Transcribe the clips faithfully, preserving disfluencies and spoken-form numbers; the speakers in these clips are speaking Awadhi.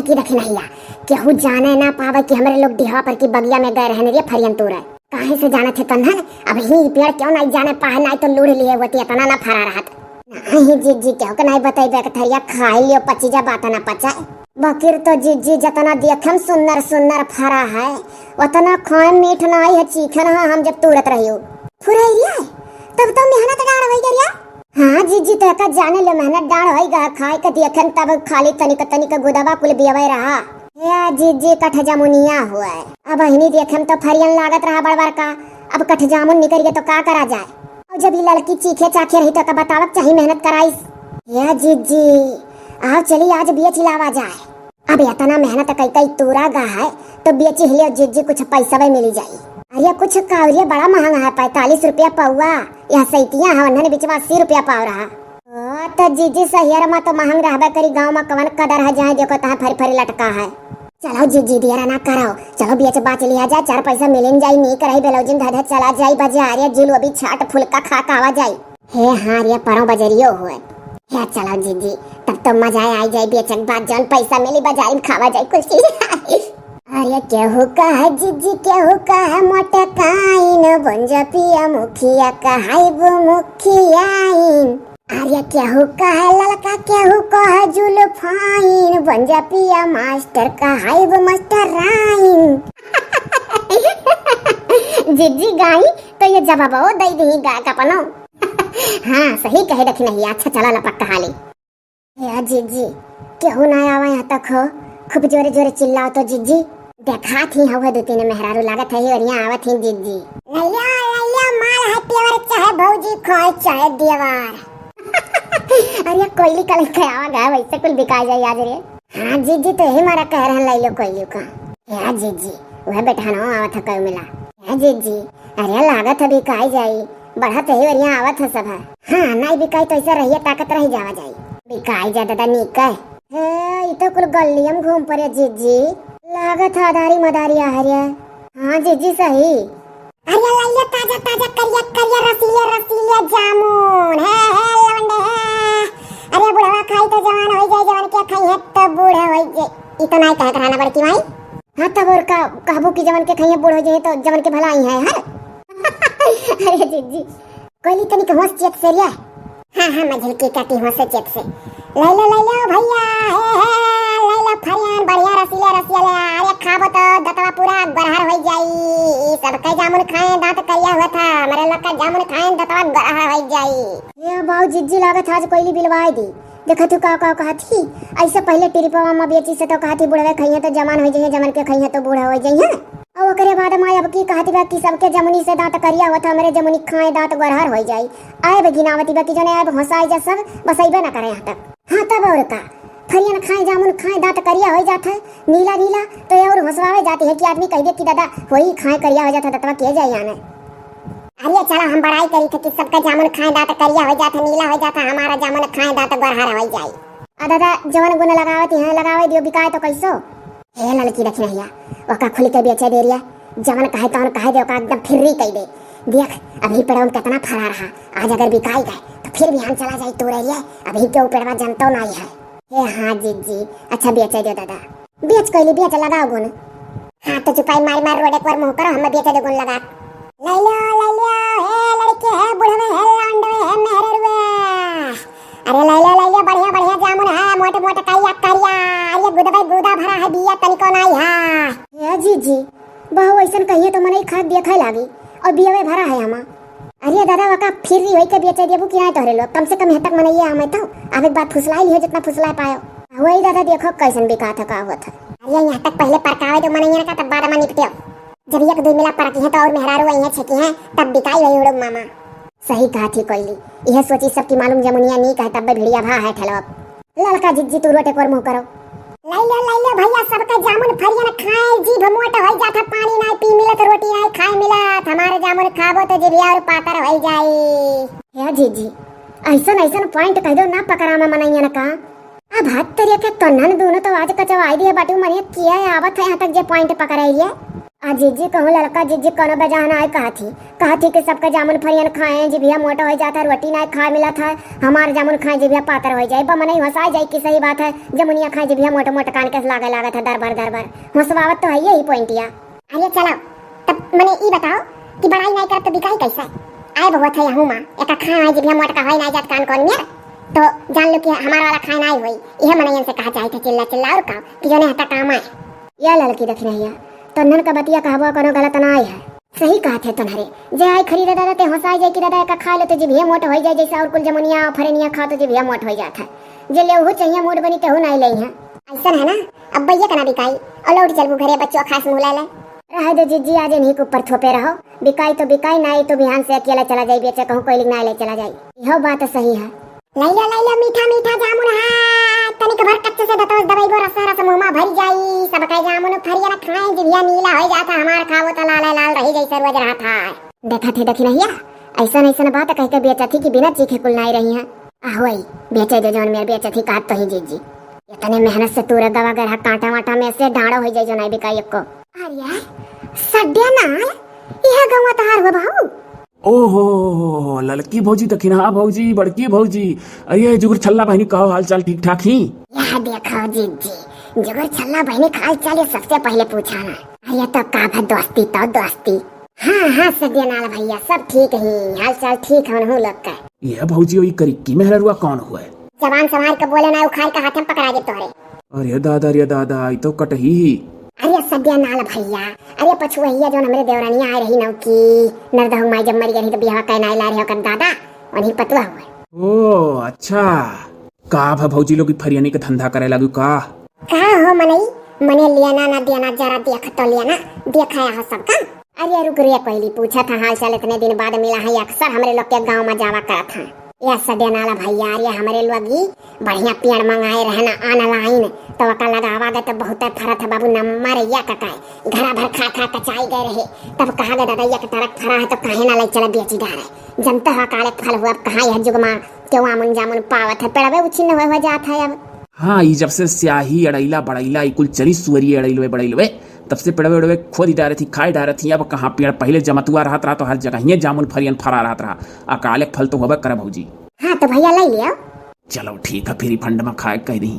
की देखी नहीं या, केहू जाने ना पावे कि हमरे लोग डिहवा पर की बगिया में गए रहने रे फरियन तूरे। काहे से जानत है तन्हन? अब ही पेड़ क्यों नहीं जाने पाए, नहीं तो लूढ़ लिए होती, इतना ना फरा रहत। नहीं जिज्जी, केहू के नहीं बतैबे के थरिया खाए लियो, पची जा बात ना पचाए। बकिर तो जिज्जी जतना देखम सुन्नर सुन्नर फरा है, उतना खाए मीठ नहीं है, चीखन है हम जब तूरत रहियो। फुरैया, तब तो मेहनत डाढ़ होई गरिया। हाँ जिज्जी, तो का जाने ले मेहनत डाढ़ होई गा, खाए के देखन तब खाली तनिक तनिक गुदवा कुल बियवे रहा। हे जिज्जी, कठ जमुनिया हुआ है। अब अहिनी देखम तो फरियन लागत रहा बड़ बड़ का। अब कठ जामुन निकल गए तो का करा जाए? और जब ई लड़की चीखे चाखे रही तो का बतावक चाही मेहनत कराइस। हे जिज्जी, आओ चली आज बेच लावा जाए। अब इतना मेहनत कई कई तूरा गा है तो बेची लियो जिज्जी, कुछ पैसा भी मिली जाई। अरे कुछ कावरिया बड़ा महंगा है, पैंतालीस रुपया पौवा। यह सैतिया है, उन्हन बिचवा अस्सी रुपया पाव रहा। ओ, तो जिज्जी सहियर मा तो महंग रहबे करी, गाँव मा कवन कदर है, जहाँ देखो तहाँ फरी फरी लटका है। चलो जिज्जी, देर ना करो, चलो बेच बाच लिया जाए, चार पैसा मिलिन जाई, नीक रही, ब्लाउजिन धधे चला जाई, बजारे जिलेबी चाट फुलका खा के आवा जाई। हे हाँ रे, परो बजरियो हुए। हे चलो जिज्जी, तब तो मजा आई जाई, बेचक बाद जौन पैसा मिली बजारी में खावा जाई कुल चीज। अरे केहू का है जिज्जी, केहू का है मोटकाइन, बन जा पिया मुखिया कहाइबू मुखियाइन। अरे केहू का है ललका, केहू का है जुल्फाइन, बन जा पिया मास्टर कहाइबू मास्टराइन। जिज्जी गाई तो ये जवाबो दे दी गायक अपनो। हाँ, सही कहे दखिनहिया। अच्छा, चला लपक कहाली। हे जिज्जी, केहू ना आवा यहाँ तक हो, खूब जोरे जोरे चिल्लाओ तो जिज्जी। देखात ही हवे दो तीन मेहरारू, लागत है ही ओरिया आवत ही जिज्जी। लैया, लैया, माल है pure, चाहे भौजी खाए, चाहे देवार। अरे कोयली का लइका आवा गा, वैसे कुल बिका जाई आज रे। हाँ जिज्जी, तो यही मारा कह रहन लैलो कोयली का। हे जिज्जी, वह बेटहनो आवत है कई मिला। हे जिज्जी, अरे लागत है बिकाई जाई, बढ़त ही ओरिया आवत है सब है। हाँ, नहीं बिकाई तो ऐसे रहिए ताकत रही जावा जाई। बिकाई जा दादा नीक है। हे, ई तो कुल गलियम घूम पड़े जिज्जी। लागत है अदारी मदारी आहरिया। हाँ जिज्जी सही। अरे लइया ताजा ताजा करिया करिया रसीले रसीले जामुन। हे, हे, लवंडे, हे। अरे बुढ़वा खाई तो जवान होई जाई, जवान के खाई है तो बूढ़ा होई जाई। ई तो नहीं कहत रहना बड़की माई। हाँ, तब और का कहबो कि जवन के खइया बूढ़ हो जाए तो जवन के भलाई है, हर। अरे जिज्जी, कोयली तनिक होश चेत से रे। हाँ, हाँ, मझिलकी काटी होश चेत से। ले लो, ले लो भैया, हे, हे, ले लो फरियान, बढ़िया रसीले रसिया ले। अरे खाबो तो दतवा पूरा गोरहर हो जाई। ई सबके जामुन खाए, दांत करिया हुआ था, मेरे लोग का जामुन खाए, दतवा गोरहर हो जाई। ये बाऊ जिज्जी लागत आज कोयली बिलवाए दी। देखत हूँ का, का कहत ही। ऐसे पहले ट्रिपवा में बेची से तो कहत ही बुढ़वे खइहे तो जवान हो जाइए, जवान के खइहे तो बूढ़ा हो जाइए। और ओकरे बाद में अब की कहत बा कि सबके जमुनी से दांत करिया होत, हमरे जमुनी खाए दांत गोरहर हो जाई। आए बे गिनावती बा कि जने आए बे होसाए जा सब, बस अइबे ना करे यहाँ तक। हाँ तब और का, फरियन खाए जामुन खाए दांत करिया हो जात है, नीला नीला, तो ये और होसवावे जाती है कि आदमी कह दे कि दादा वही खाए करिया हो जात है, दतवा के जाए आने। अरे चला, हम बड़ाई करी थे कि सबका जामुन खाए दांत करिया हो जात है, नीला हो जात है, हमारा जामुन खाए दांत गोरहर हो जाई। आ दादा, जवन गुण लगावत हैं, लगावे दियो, बिकाए तो कैसो? हे ललकी रखी नहीं है, ओका खुल के बेचे दे रिया, जवन कहे तवन कहे दे, ओका एकदम free कई दे। देख, अभी पेड़वा में कितना फरा रहा, आज अगर बिकाई गए तो फिर बिहान चला जाई तू रहिए, अभी के ऊ पेड़वा जनतो नहीं है। हे हाँ जिज्जी, अच्छा बेचे दे दादा। बेच कोयली, बेच, लगाओ गुण। हाँ, तो चुपाई मारी मार रोड एक बार मुँह करो, हमें बेचे दे गुण लगा। ले लो, ले लो, हे लड़के, हे बुढ़वे, हे लौंडवे, हे मेहररुए। अरे ले लो, ले लो, बढ़िया, बढ़िया जामुन है, मोटे, मोटे करिया, करिया। अरे गुदबे गुदा भरा है, बिया तनिको नाई है। हे जीजी, बहू ऐसन कहिए तो मनई खाक बिया खाए लागी, और बियावे भरा है हमा। अरे दादा, वका free होई के बेचे देबू कि नाई तोहरे लोग? कम से कम यहाँ तक मनइया हमें तो, अब एक बार फुसलाई लियो जितना फुसलाए पायो। वही दादा, देखो कैसन बिकात है, का होत है। अरे यहाँ तक पहले परकावे दो मनइया का, तब बाद में निपटियो। जब एक दो मिला परकी है तो और मेहरारू आई है छेकी है, तब बिकाई वही उड़ो मामा। सही कहा थी कोयली, यह सोची सबकी मालूम जमुनिया नीक है, तब भिड़िया भा है ठेलवा। ललका जिज्जी तू रोटे कोर मुँह करो। लैलो, लैलो भैया, सबके जामुन फरियन खाए, जीभ मोट होई जात है, पानी नाई पी मिलत, रोटी नाई खाए मिलत, हमारे जामुन खाबो तो जिभिया और पातर होई जाई। हे जीजी, ऐसन ऐसन point कह दो ना पकड़ा में मनइयन का। अब हाथ तेरे के तन्नन दोनों तो आज कचवाई दिए बाटू मरिया किया आवत है यहाँ तक जे point पकड़ाई है। आ जिज्जी कहूँ ललका जिज्जी कौनो बेजाह नाई कहत ही, कहत ही कि सबके जामुन फरियन खाए, जिभिया मोटा होइ जात है, रोटी नाई खाए मिलत है, हमार जामुन खाए जिभिया पातर होइ जाए। बा मनई हंसाए जाए कि सही बात है, जमुनिया खाए जिभिया मोटा मोटा कान के लागे लागत है दरबर दरबर। हंसवावत तो है यही पॉइंटिया। अरे चलो, तब मने ई बताओ कि बड़ाई नाई करब तो बिकाई कैसे? आए बहुत है यहूँ माँ, एका खाए वाए जिभिया मोटका होई नाई जात कान कौन मेर, तो जान लो कि हमार वाला खाए नाई होई। यह मनैयन से कहा चाहे थे चिल्ला चिल्ला और का कि जोने हता काम आए। या ललकी दखिनहिया, तोहन का बतिया कहबो कोनो गलत नाई है। सही कहत है तोहरे, जे आई खरीदे दादा ते हंसाई जाए कि दादा एका खा ले तो जिभिया मोट होई जाए, जैसे और कुल जमुनिया और फरेनिया खाओ तो जिभिया मोट होई जात है। जे लेवहू चाहिए मूड बनी तेहू नाई लेई है। ऐसन है ना, अब भैया का ना बिकाई और लौट चलबू घरे बच्चों खास मुँह ले ले। रहे दे जिज्जी, आज इन्हीं के ऊपर थोपे रहो, बिकाई तो बिकाई, नाई तो बिहान से अकेला चला जाई बेचे, कहूँ कोई लिख नाई ले चला जाई। यह बात सही है। लैला लैला मीठा मीठा जामुन है, तनिक भर कच्चे से दतोस दबैबो रसा रस मुँह मा भरी जाई, सब कहे जामुन फरिया न खाए जिभिया नीला होई जात है, हमार खाबो तो लाल लाल रही जैसे रोज रहत है। देखत ही दखिनहिया, ऐसन ऐसन बात कह के बेचत ही कि बिना चीखे कुल नाई रही है। आ होई, बेचे दे जौन मेर बेचत ही कहत तो ही जिज्जी। इतने मेहनत से तूरे गवा गरहा कांटा वांटा में से डांड़ो होई जाई जो नाई बिकाई एको। अरे सड्या नाल, यह गवा तहार हो बहू? ओहो, ललकी भौजी, दखिनहा भौजी, बड़की भौजी, अरे जुगुर छल्ला बहिनी, का हाल चाल, ठीक ठाक ही? यह देखो जिज्जी, जुगुर छल्ला बहिनी का हाल चाल ये सबसे पहले पूछा ना। अरे तो का भा दोस्ती तो दोस्ती। हाँ हाँ सड्या नाल भैया, सब ठीक ही, हाल चाल ठीक हन हूँ लोग का। ये भौजी, वही करिक्की मेहररुआ कौन हुए? जबान संभार के बोले ना, उखाड़ के हाथे में पकड़ा दे तोहरे। अरे दादा, अरे दादा, ई तो कटही ही। अरे सड्या नाल भैया, अरे पछुआ हिया जौन हमरे देवरानिया आए रही नौकी, नरदहु माई जब मरी गई तो बियाह कहना ला रहे ओकर दादा, उन्हीं पतुआ हुए। ओ अच्छा, का भा भौजी लोग ई फरियनी के धंधा करे लागू का? का हो मनई, मने लेना ना देना जरा देख तो लेना, देखाया हो सबका। अरे रुक रे कोइली, पूछत है हाल चाल, इतने दिन बाद मिला है, अक्सर हमरे लोग के गाँव में जावा करत है। या सड्या नाल भैया, अरे हमरे लोग ई बढ़िया पेड़ मंगाए रहे ना online, तो ओका लगावा गए तो बहुते फरत है बाबू, नंबर एक का है। घरा भर खा खा कचाई गए रहे, तब कहा गए दादा एक ट्रक फरा है तो काहे ना ले चला बेची डारे। जनता है काले फल हुआ, अब कहाँ यह जुग मा केहू आमुन जामुन पावत है, पेड़वे उछिन्न हो, हो जात है अब। हाँ, ई जब से स्याही अड़ैला बड़ैला ई कुल चली सुअरी अड़ैलवे बड़ैलवे, तब से पेड़वे उड़वे खोदी डारत ही, खाए डारत ही। अब कहाँ पेड़, पहिले जमतुआ रहत रहा तो हर जगहिये जामुन फरियन फरा रहत रहा। अकाले फल तो होबे करे भौजी। हाँ तो भैया ले लियो। चलो ठीक है, फ्री फंड में खाए कह दी।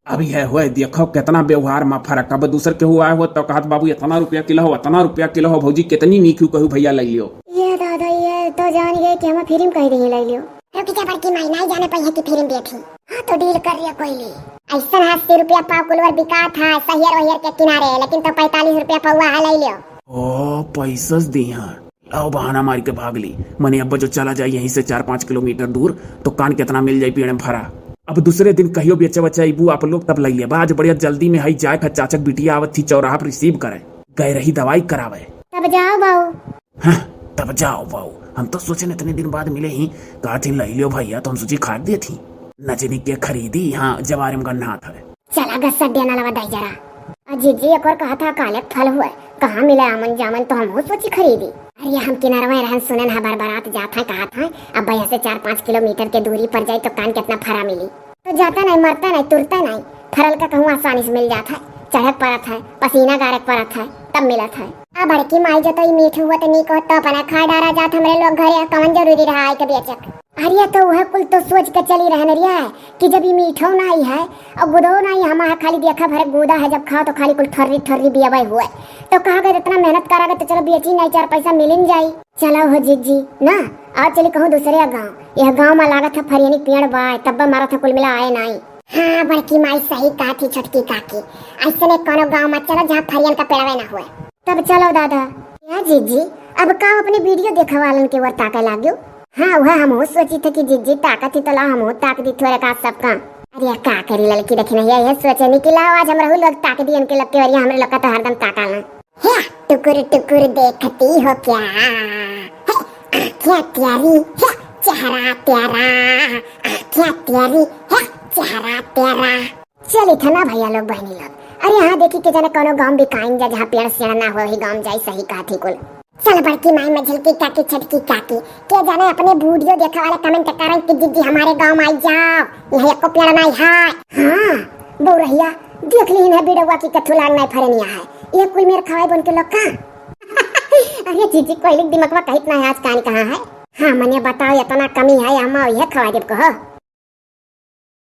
अब यह होए देखो कितना व्यवहार में फर्क। अब दूसर केहू आए हो तो कहत बाबू इतना रुपया किलो हो, इतना रुपया किलो हो, भौजी कितनी नीक हूँ कहू भैया ले लियो। ये दादा, ये तो जान गए कि हम फ्री में कह दी ले लियो। रुक जा बड़की माई, नाई जाने पाई है कि फ्री में देत ही। हाँ तो डील कर लिया कोइली। ऐसा अस्सी रुपया पाव कुलवर बिकात है सहियर वहियर के किनारे, लेकिन तो पैंतालीस रुपया पौवा है, ले लियो। ओ पैसस दी हाँ। लाओ बहाना मार के भाग ली। मने अब जो चला जाए यहीं से चार पाँच किलोमीटर दूर तो कान कितना मिल जाए पेड़ में फरा। अब दूसरे दिन कहियो बेचा बच्चा अइबू आप लोग तब ले लिया। आज बढ़िया जल्दी में हई जाए, फिर चाचक बिटिया आवत थी चौराहा पर रिसीव करे, गए रही दवाई करावे। तब जाओ बाऊ। हाँ, तब जाओ बाऊ। हम तो सोचे इतने दिन बाद मिले ही, कहा थी ले लियो भैया, तो हम सोची खाक दे थी। नजनी के खरीदी, हाँ, जवारे में गन्ना था। चला ग सड्या नालवा दाई जरा। आ जिज्जी एक और कहा था काले फल हुए, कहाँ मिले आमन जामन, तो हम हो सोची खरीदी। अरे हम किनारवा रहन सुनन है बरबरात जात है, कहा था अब यहाँ से चार पाँच किलोमीटर के दूरी पर जाए तो कान कितना फरा मिली। तो जाता नहीं, मरता नहीं, तुरता नहीं, फरल का कहूँ आसानी से मिल जात है, चढ़क परत है, पसीना गारक परत है, तब मिलत है। आ बड़की माई जो तो ई मीठ हुआ तो नीक हो तो अपना खा डारा जात हमरे लोग घरे, कौन जरूरी रहा आए के बेचक। अरे तो वह कुल तो सोच के चली रहन रिया है कि जब ई मीठो नाई है और गुदो नाई हमारा खाली देखा भरे गुदा है, जब खाओ तो खाली कुल थर्री थर्री बियाबे हुए। तो कहा गए इतना मेहनत करा गए तो चलो बेची नाई, चार पैसा मिलिन जाई। चलो हो जिज्जी ना, आओ चली कहूँ दूसरे गाँव। यह गाँव में लागत है फरियनी पेड़ बाय, तब मारा था कुल मिला आए नाई। हाँ बड़की माई सही कहा थी छोटकी काकी, ऐसे ने कोनो गाँव में चलो जहाँ फरियन का पेड़वे ना हुए। तब चलो दादा। या जिज्जी, अब का अपने वीडियो देखे वालन के ओर ताके लाग्यो? हाँ, वह हम हो सोची थे कि जिज्जी ताकत ही तो ला हम हो ताक दी थोड़े का सबका। अरे का करी ललकी दखिनहिया, यह सोचे नहीं कि लाओ आज हम रहू लोग ताक दी इनके लग के वरिया हमरे लोग का तो हरदम ताका ना। हे टुकुर टुकुर देखती हो क्या? हे आँखें तेरी, हे चेहरा तेरा, आँखें तेरी, हे चेहरा तेरा। चल इतना भैया लोग बहनी लोग, अरे हाँ देखी के जाने कोनो गाँव बिकाइन जा जहाँ पेड़ सेड़ ना हो, वही गाँव जाई सही कहत ही कुल। चल बड़की माई मझिलकी काकी छटकी काकी, के जाने अपने वीडियो देखे वाले कमेंट करें कि जिज्जी हमारे गाँव में आई जाओ, यहाँ एको पेड़ नहीं है। हाँ बउरहिया, देख ली इन्हें बिडवा की कथुलान नहीं फरनिया है, ये कुल मेर खवाई बन के लोग का। अरे जीजी, कोई लिख दिमागवा कहित ना है आज कहानी कहाँ है। हाँ मने बताओ, इतना कमी है, हम ये खवाई देब कहो।